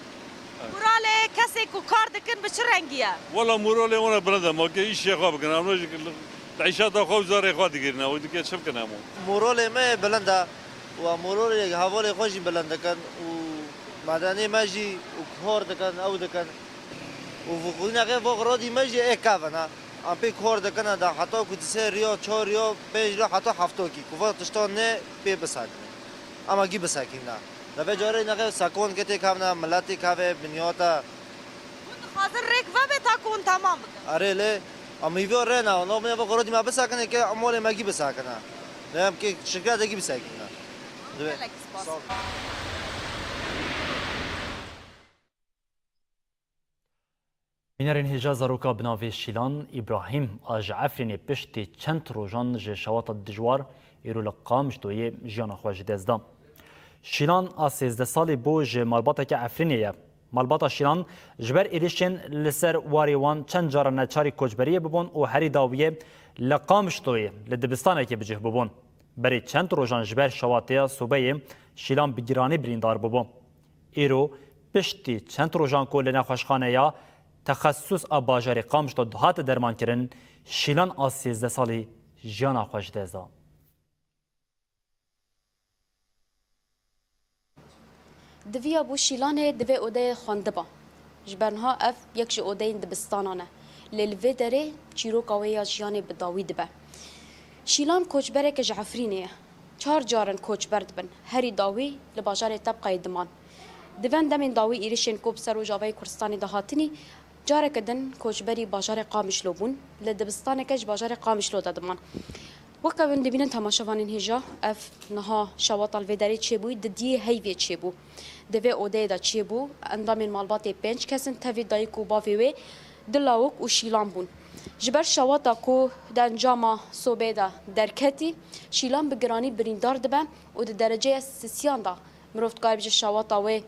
Moralê kesê ku kar dikin bi çi rengî ye? Wala moralê wan e bilind e, ma ke îşê xwe bikin, em rojek li, li îşata xwe û zarê xwe digirîne, û dike çi bikin hemû? Moralê me bilind e, û em moralê hevalê xwe jî bilind dikin, û medenê me jî û kar dikin, ew dikin. Û qînexê va xiradî me jî ê kevin e. Em pê kar dikin e, da heta ku di sê riya, çar riya, pênc riya, heta hefta kî, ku va tiştan ne pê bisekine. Em agî bisekîne. Deve carê nexê sekon ke têkevne, milet têkeve, binyate. Hûn dixwazin rêk vebe ta ku hûn temam bikin? Erê lê, em hîviya rê ne, nav me ve xwe rodî me bisekine ke em malê me gî bisekine. Lê em ke şirkete gî bisekine. Dibe. Gelek spas. Sağ ol. Bînerên hêja, zaroka bi navê Şîlan Îbrahîm a ji Efrînê piştî çend rojan ji şewata dijwar îro li Qamişloyê jiyana xwe ji dest da. Şîlan a sêzdeh salî bû ji malbateke Efrînê ye. Malbata Şîlan ji ber êrişên li ser warê wan çend cara neçarî koçberiyê bibûn û herî dawiyê li Qamişloyê li dibistanekê bi cih bûbûn. Berî çend rojan ji ber şewatêya sobeyê Şîlan bi giranî birîndar bûbû. Îro piştî çend rojan ku li nexweşxaneya texesus a bajarê Qamişlo dihate dermankirin, Şîlan a sêzdeh salî jiyana xwe ji dest da. Diviya bû Şîlanê di vê odeyê xwendiba. Ji ber niha ev yek ji odeyên dibistanan e. Lê li vê derê çîroka wê ya jiyanê bi dawî dibe. Şîlan koçbereke ji Efrînê ye. Çar car in koçber dibin. Herî dawî li bajarê Tebqayê diman. Di van demên dawî êrişên ku bi ser Rojavayê Kurdistanê de hatinî, careke din koçberî bajarê Qamişlo bûn. Li dibistaneke ji bajarê Qamişlo de diman. Weke hûn dibînin temaşevanên hêja, ev niha şewata li vê derê çêbûyî di diyê heyvê çêbû. Di vê odeyê de çêbû, endamên malbatê pênc kes in, tevî dayik û bavê wê, du lawik û Şîlan bûn. Ji ber şewata ku di encama sobê de derketî, Şîlan bi giranî birîndar dibe û di dereceya sisiyan de mirov dikare bêje şewata wê,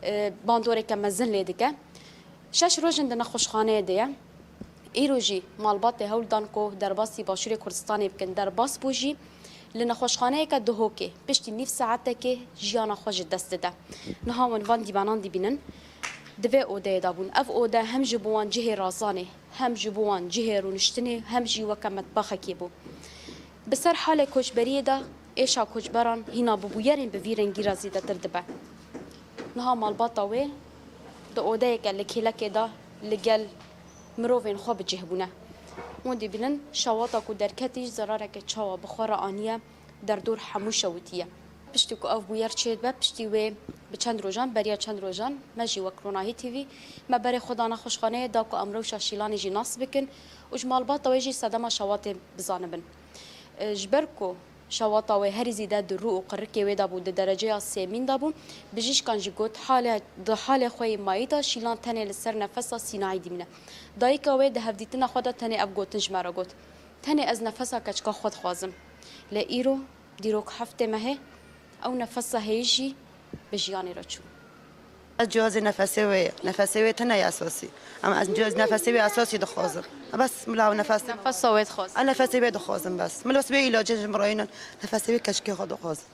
e, bandoreke mezin lê dike. Şeş roj in di nexweşxaneyê de ye. Îro jî malbatê hewl dan ku derbasî Başûrê Kurdistanê bikin. Derbas bû jî li nexweşxaneyeke Duhokê piştî nîv saetekê jiyana xwe ji dest dide. Niha hûn van dîvanan dibînin. Di vê odeyê de bûn. Ev ode hem ji bo wan cihê razanê, hem ji bo wan cihê rûniştinê, hem jî weke metbaxekê bû. Bi ser halê koçberiyê de êşa koçberan hîna bi bûyerên bi vî rengî re zêdetir dibe. Niha malbata wê di odeyeke li kêlekê de li gel mirovên xwe bi cih bûne. Hûn dibînin şewata ku derketî zerareke çawa bi xwe re aniye, derdor hemû şewitiye. Piştî ku ev bûyer çêdibe, piştî wê bi çend rojan, beriya çend rojan me jî wek Ronahî T V me berê xwe da nexweşxaneyê da ku em rewşa Şîlanê jî nas bikin û ji malbata wê jî sedema şewatê bizanibin. E, ji ber ku şewata wê herî zêde di rû û qirikê wê de bû, di dereceya sêmîn de bû, bijîşkan jî got, hale, di halê xwe yê mayî de Şîlan tenê li ser nefesa sînayî dimîne. Dayika wê di hevdîtina xwe de tenê ev gotin ji me re got, tenê ez nefesa keçika xwe dixwazim. Lê îro, dîrok heftê mehê, ew nefesa heyî jî bi jiyanê re çû. Ez cihazê nefesê wê ye. Nefesê wê tune ye esasî. Em ez cihaz nefesê wê esasî dixwazim. Bes mila ew nefes. Nefesa wê dixwazim. Ez nefesê wê dixwazim bes. Mila wê îlacê ji min re înin. Nefesê wê keçikê xwe dixwazim.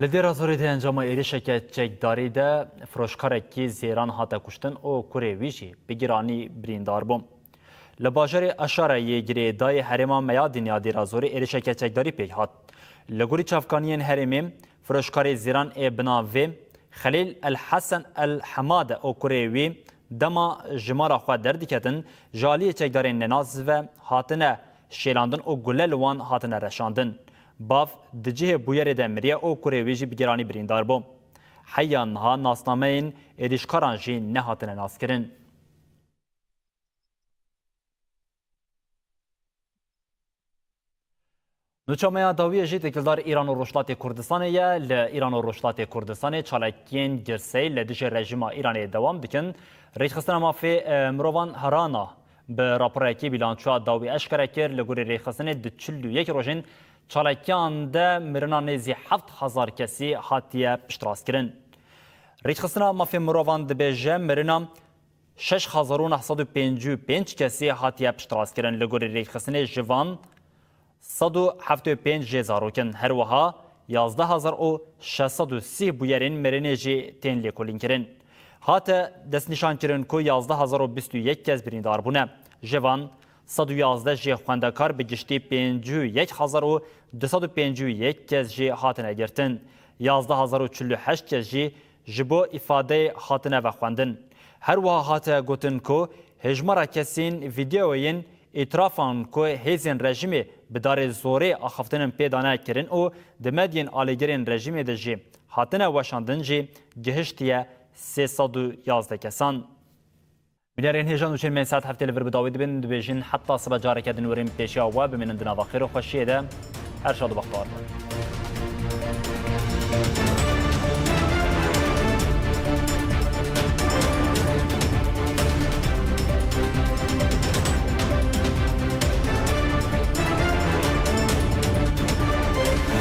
Li Dêra Zorê de encama êrişeke çekdarî de firoşkarekî zêran hate kuştin û kurê wî jî bi giranî birîndar bû. Li bajarê Aşara yê girêdayê herêma Meyadin ya Dêra Zorê êrişeke çekdarî pêk hat. Li gorî çavkaniyên herêmê, firoşkarê zêran ê bi navê Xelîl El Hesen El Hemade û kurê wî Dema jimara xwe derdiketin, ji aliyê çekdarên nenaziz ve hatine şêlandin û gule li wan hatine reşandin. Bav di cihê bûyerê de miriye û kurê wî jî bi giranî birîndar bû. Heya niha nasnameyên êrîşkaran jî nehatine naskirin. Nûçemeya dawiyê jî têkildar Îran û Rojhilatê Kurdistanê ye. Li Îran û Rojhilatê Kurdistanê çalakiyên girseyî li dijî rejîma Îranê dewam dikin. Rêxistina Mafê, e, Mirovan Rana bi raporekî bîlançoya dawî eşkere kir. Li gorî rêxistinê di çil û yek rojên çalakiyan de mirina nêzî heft hezar kesî hatiye piştrastkirin. Rêxistina Mafê Mirovan dibêje mirina şeş hezar û neh sed û pêncî û pênc kesî hatiye piştrastkirin. Li gorî rêxistinê ji van sed û heftê û pênc jê zarok in. Her wiha yazdeh hezar û şeş sed û sî bûyerên mirinê jî tên lêkolînkirin. Hate destnîşankirin ku yazdeh hezar û bîst û yek kes birîndar bûne. Ji van sed û yazdeh jê xwendekar, bi giştî pêncî û yek hezar û du sed û pêncî û yek kes jî hatine girtin. Yazdeh hezar û çil û heşt kes jî ji bo îfadeyê hatine vexwendin. Her wiha hate gotin ku hêjmara kesên vîdeoyên îtirafan ku hêzên rejîmê bi darê zorê axiftin in pê dane kirin û di medyên alîgirên rejîmê de jî hatine weşandin jî gihiştiye sê sed û yazdeh kesan. Bînerên hêja, nûçeyên me yên saet heftê li vir bi dawî dibin, dibêjin heta sibe careke din werin pêşiya we, bimînin di nava xêr û xweşiyê de. Her şad û bextewar bin.